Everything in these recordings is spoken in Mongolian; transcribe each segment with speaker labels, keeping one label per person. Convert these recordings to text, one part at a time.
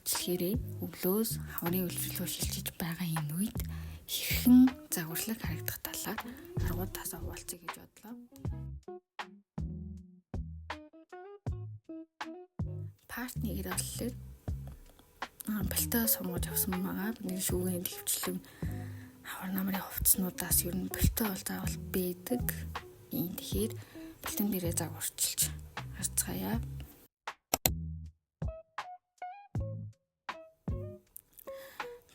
Speaker 1: бичлэгээрээ өвлөөс хаврын үйлчлэл рүү шилжиж байгаа энэ үед хэрхэн загварлаг харагдах талаар аргуудаас хуваалцъя гэж бодлоо. Part 1-ээр болохоор пальто сонгож авсан байгаа. Бидний шүүгийн төвчлэн хавар намрын хувцснуудаас ер нь пальто бол заавал байдаг. Тэгэхээр пальтон дээрээ загварчилж харцгаая.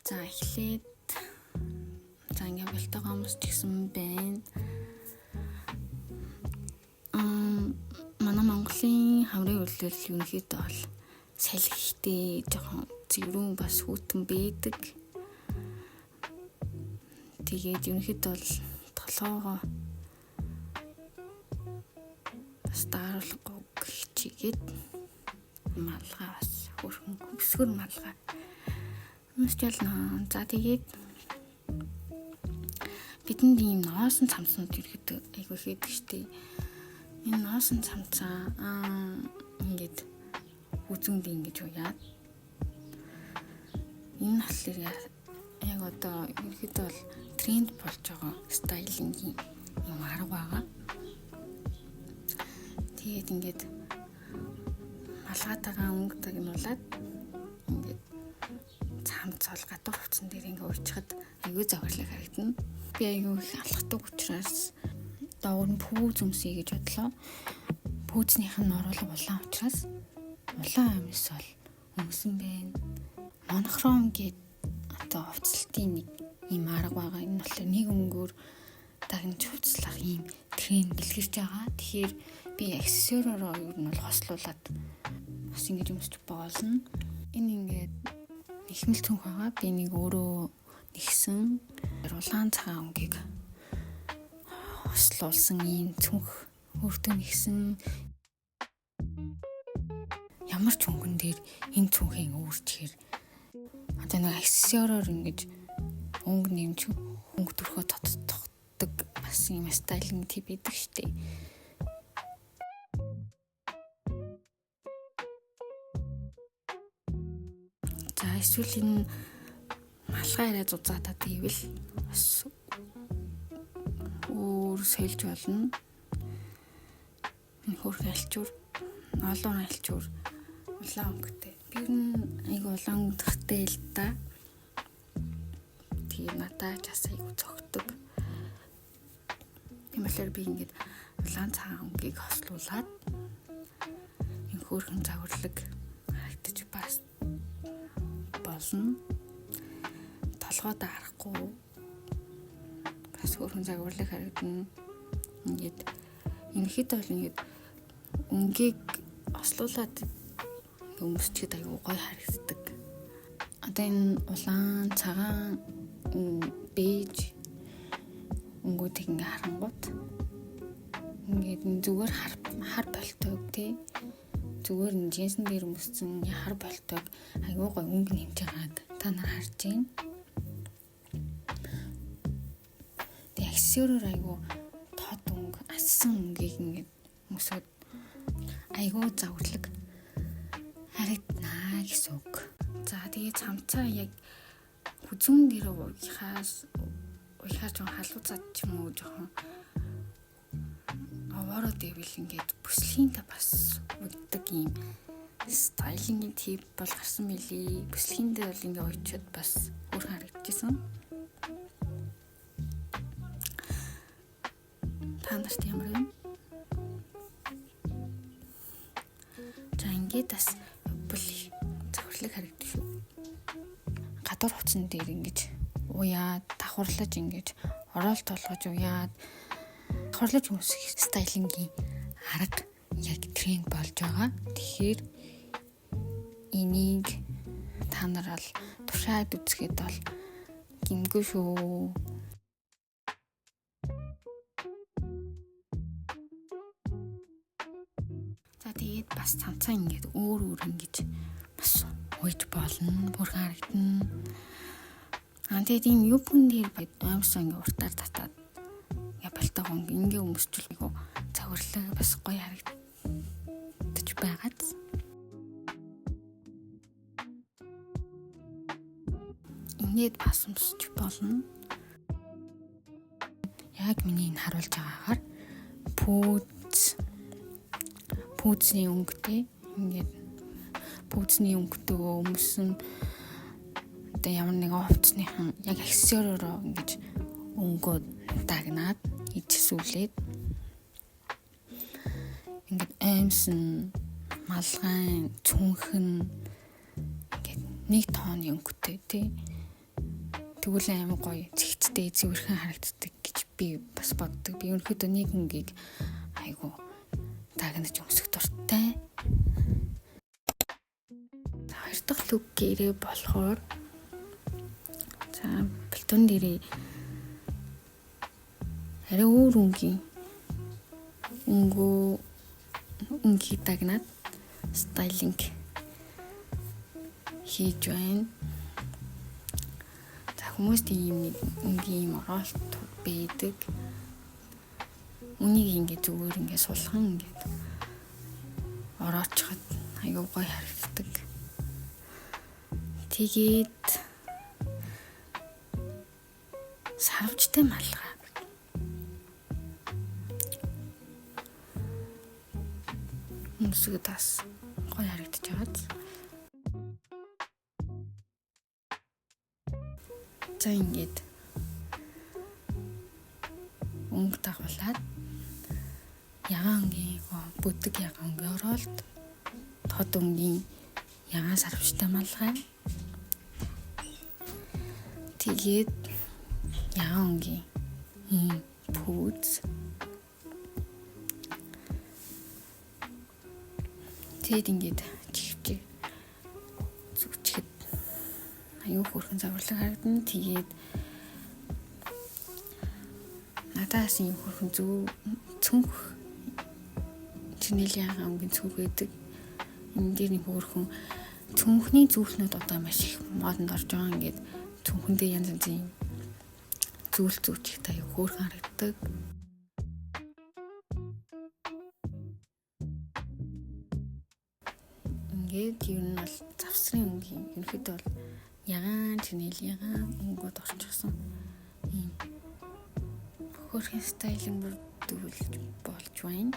Speaker 1: За эхлээд за ингээ пальтогоо өмсчихсэн байна. Манай Монголын хаврын үйлдэл ерөнхийдөө бол салхитэй жоохон цэврүүн бас хүйтэн байдаг. Тэгээд ерөнхийдөө бол толгоогоо бас дааруулахгүй хичээгээд малгай бас хөрхөн хөсгөр малгай өмсч болно. За тэгээд бидэнд ийм ноосон цамцнууд ерөнхийдөө айгүй хийдэг штеп. Энэ ноосон цамцаа ингээд үзүнд ингэж уяад. Энэ болохоор яг одоо ерөнхийдөө бол тренд болж байгаа стайлингийн юм арга байгаа. Тэгээд ингээд малгайтайгаа өнгө тагнуулаад ингээд цамц бол гадуур хувцсан дээр ингээ уйчхад айгүй загварлаг харагдана. Би айгүй их алхдаг учраас доогуур нь пүүз өмсөе гэж бодлоо. Пүүзнийх нь оруулга улаан учраас улаан амьс бол өмсөн байна. Монохром гээд одоо хувцлтын нэг ийм арга байгаа. Энэ болохоор нэг өнгөөр дагнаж хувцлах ийм тренд дэлгэрч байгаа. Тэгэхээр би аксессуараараа ер нь бол хослуулад бас ингэж өмсч болно. Энэ ингээд нэхмэл цүнх байгаа. Би нэг өөрөө нэгсэн улаан цагаан өнгийг хослуулсан ийм цүнх өөртөө нэгсэн. Ямар ч өнгөн дээр энэ цүнхийг өөрчлөхээр одоо нэг аксессуараар ингэж өнгө нэмж өнгө төрхөө тодтогдог бас ийм стайлинг тип идэг штеп. За эсвэл энэ малгай арай зузаатаа гэвэл бас өөр сольж болно. Энэ хөөрхөн альчуур, олон альчуур улаан өнгөтэй. Би ер нь айгүй улаан өнгөтэй л да. Тэгээд надад ч бас айгүй цогтөг. Тийм болохоор би ингээд улаан цагаан өнгийг хослуулад энэ хөөрхөн загварлаг харагдаж бас болно. Толгой даарахгүй бас хөөрхөн загварлаг харагдана. Ингээд ерөнхийдөө бол ингээд өнгийг ослуулад өмсчихэд айгүй гоё харагддаг. Одоо энэ улаан, цагаан, бэж өнгүүдийг ингээ харангуут ингээд зүгээр хар пальтог тий зүгээр энэ джинсэн дээр өмссөн хар пальтог айгүй гоё өнгө нэмж байгааг та нар харж байна. Тэгээ аксессуараар айгүй тод өнгө, ассан өнгийг ингээд өмсөд айгүй загварлаг харагдана гэсэн үг. За тэгээ цамцаа яг хүзүүн дээр уяхаас уяхаар жоохон халууцаад ч юм уу жоохон овоороо дэвэл ингээд бүслэхийнтэй бас уйддаг ийм стайлингийн тип бол гарсан мэлий. Бүслэхийндээ бол ингээд уйчаад бас өөр харагдчихсан. Та нарт ямар юм? За ингээд бас бол загварлаг харагдах шүү. Гадуур хувцсан дээр ингэж уяад, давхарлаж ингэж ороолт толгож уяад, давхарлаж өмсөх стайлингийн арга яг тренд болж байгаа. Тэгэхээр энийг та нар бол туршаад үзэхэд бол гэмгүй шүү. За тэгээд бас цамцаа ингээд өөр өөр ингэж бас уйж болно, бүрхэн харагдана. Тэгээд ийм юбкэн дээр оймсон ингээ уртаар татаад ингээ пальтогоо ингээ өмсчүүл айгу загварлаг бас гоё харагдаж байгаад. Дүгнээд бас өмсөж болно. Яг миний энэ харуулж байгаагаар пүүзний өнгөтэй ингээд пүүзний өнгөтэйгөө өмсөн одоо ямар нэгэн хувцсныхан яг аксессуараараа ингэж өнгөө дагнаад ичсүүлээд ингээд аймсан малгайн цүнхэн ингээд нэг тооны өнгөтэй тий. Тэгвэл амар гоё цэгцтэй цэвэрхэн харагддаг гэж би бас боддог. Би ерөнхийдөө нэг өнгийг айгу дагнаж өмсөх дуртай. За хоёр дахь look гэрээ болохоор за пальтон дээрээ арай өөр өнгийн өнгийг дагнаад styling хийж байна. За хүмүүст ийм нэг өнгийн ийм ороолт байдаг. Үнийг ингээд зүгээр ингээд сулхан ингээд ороочход аюу гоё харагддаг. Тэгээд сарвчтай малгай. Өмсгөд бас гоё харагдаж байгаа. За ингээд өнгө дагуулад ягаан өнгийн бүдэг ягаан өнгийн ороолт, тод өнгийн ягаан сарвчтай малгай. Тэгээд ягаан өнгийн пүүз. Тэгээд ингээд чихвчээ зүгчихэд аюу хөөрхөн загварлаг харагдана. Тэгээд надаас ийм хөөрхөн цүнх чинэл ягаан өнгийн цүнх байдаг. Энэ дээр нэг хөөрхөн цүнхний зүүхнүүд одоо маш их модонд орж байгаа. Ингээд цүнхэндээ янз янзын зүйл зүүчих аюу хөөрхөн харагддаг. Ингээд ер нь бол завсрын өнгийн ерөнхийдөө бол ягаан чинэл ягаан өнгөд орчихсон ийм хөөрхөн styling бүрдүүлж болж байна.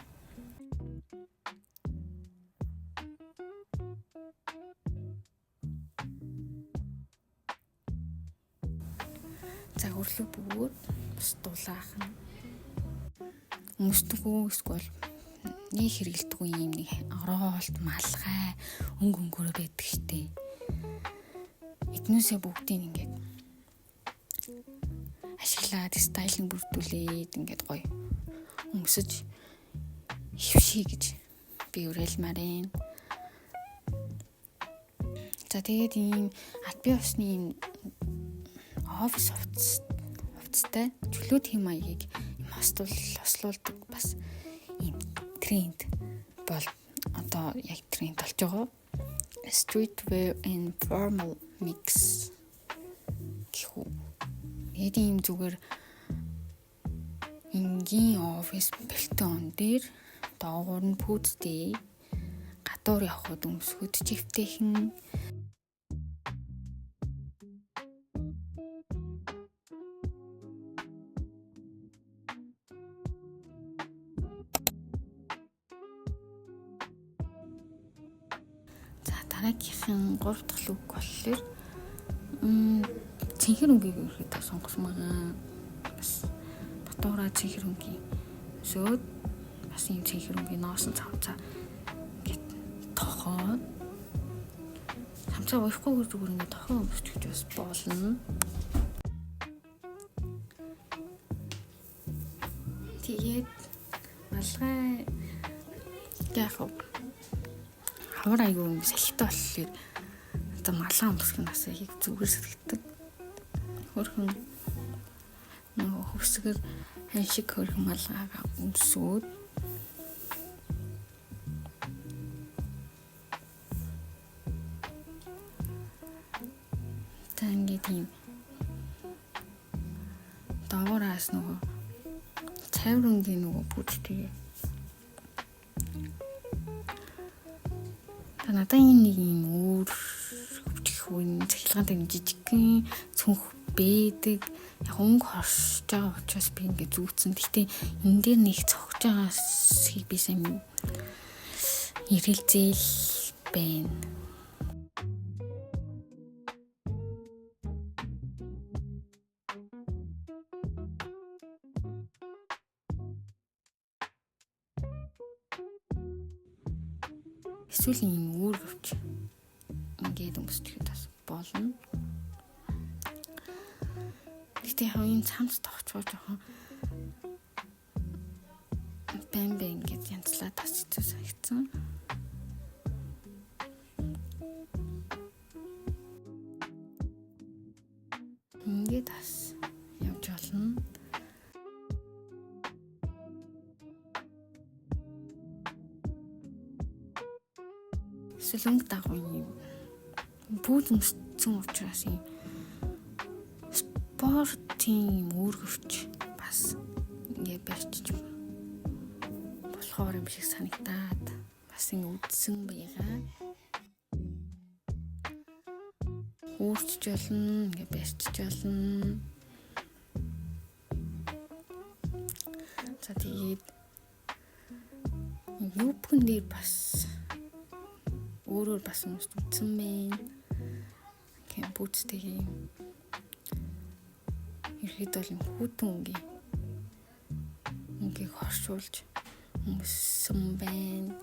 Speaker 1: Загварлаг бөгөөд бас дулаахан өмсдөгөө эсвэл нэг хэрэгэлдэггүй юм нэг ороолт малгай өнгө өнгөөрөө байдаг штэ. Эднүүсээ бүгдийг ингээд ашиглаад styling бүрдүүлээд ингээд гоё өмсөж хөвший гэж би уриалмаар байна. За тэгээд ийм албан ёсны ийм офис хувцастай чөлөө тим маягийг юм хослуулдаг бас ийм тренд бол одоо яг тренд болж байгаа. Streetwear and formal mix гэх үү. Тэгээд ийм зүгээр энгийн офис пальтон дээр доогуур нь пүүзтэй гадуур явхад өмсгöd чивтэйхэн. За дараагийнхан 3 дахь look болохоор цэнхэр өнгийг ерөөхдөө сонгосон байгаа. Бас дотоороо цэнхэр өнгийн өсөөд бас ийм цэнхэр өнгийн ноосон цамцаа ингээд тохоод цамцаа уяхгүйгээр зүгээр ингээд тохоо өмсчих бас болно. Тэгээд малгай яг хавар айгүй юм салхитай болохоор одоо малгай өмсөх нь бас их зүгээр сэтгэдэг. Хөрхөн нөгөө хөвсгөр хан шиг хөрхөн малгайгаа өмсөөд та ингээд ийм доогоороос нөгөө цайвар өнгийн нөгөө бүжтэй. Та надад энэ нэг юм өөр хөвчих үн цахилгаантай жижигхэн цүнх бэдэг. Яг өнгө хоршиж байгаа учраас би ингээд зүүцэн. Гэхдээ энэ дээр нэг цогж байгаа хэсгийг би сайн эргэлзээл байна. Эсвэл ийм үүргэвч ингээд өмсчихэд бас болно. Гэхдээ яг ийм цамц тогчоо жоохон бэн бэн ингээд янзлаад бас хэцүү санагдсан. Ингээд бас явж болно. Эсвэл өнгө дагуу юм пүүз өмссөн учраас юм спортын үүргэвч бас ингээд барьчих болохоор юм шиг санагдаад бас ингэ үдсэн байгаа. Үүрчж болно, ингээд барьчих болно. За тэгээд юбкэн дээр бас өөрөөр бас өмсч үзсэн мэн. Кемпүүцтэй юм. Ерхэд бол юм хүүтэн өнгийг хоршуулж өмссөн байна.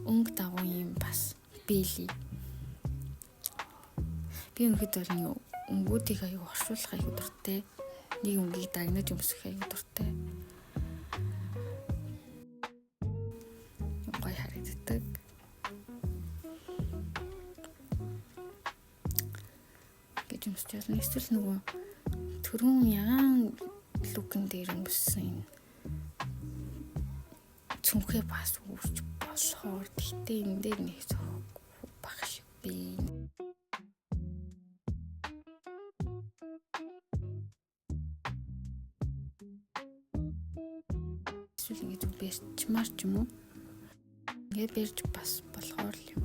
Speaker 1: Өнгө дагуу юм бас бэлий. Би өнөхөд бол нэг өнгүүдийг аягүй оршуулах аягүй дуртай. Нэг өнгийг дагнаж өмсөх аягүй дуртай. Гоё харагддаг. Гэж өмсч болно. Эсвэл нөгөө түрүүн ягаан лүкэн дээр өмссөн юм цүнхээ бас үүрч болохоор гэхдээ энэ дээр нэг зохиохгүй баг шиг би. Эсвэл ингэж барьчмаар ч юм уу. Ингээд барьж бас болохоор л юм.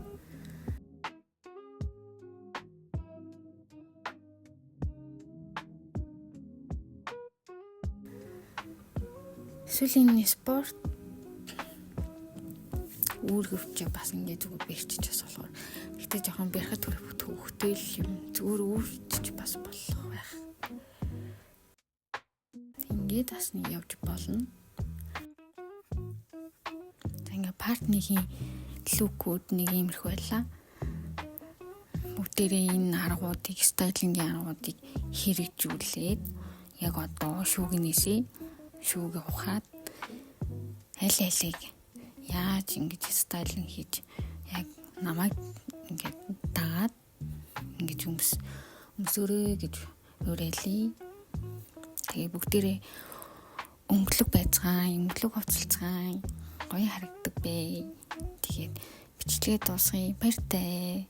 Speaker 1: Эсвэл энэ спорт үүргэвч бас ингээд зүгээр бэрчиж бас болохоор. Гэтэ жоохон барихад төвхтэй л юм. Зүгээр үүрчиж бас болох байх. Ингээд бас нэг явж болно. За ингээд партнерийн лүкүүд нэг иймэрхүү байлаа. Бүгдээрээ энэ аргуудыг, стайлингийн аргуудыг хэрэгжүүлээд яг одоо шүүгнээсээ шүүгээ ухаад аль алийг яаж ингэж стайлинг хийж яг намайг ингээд дагаад ингэж өмсөөрэй гэж уриалъя. Тэгээ бүгдээрээ өнгөлөг байцгаая, өнгөлөг хувцалцгаая. Гоё харагддаг бэ. Тэгээд бичлэгээ дуусгая. Баяртай.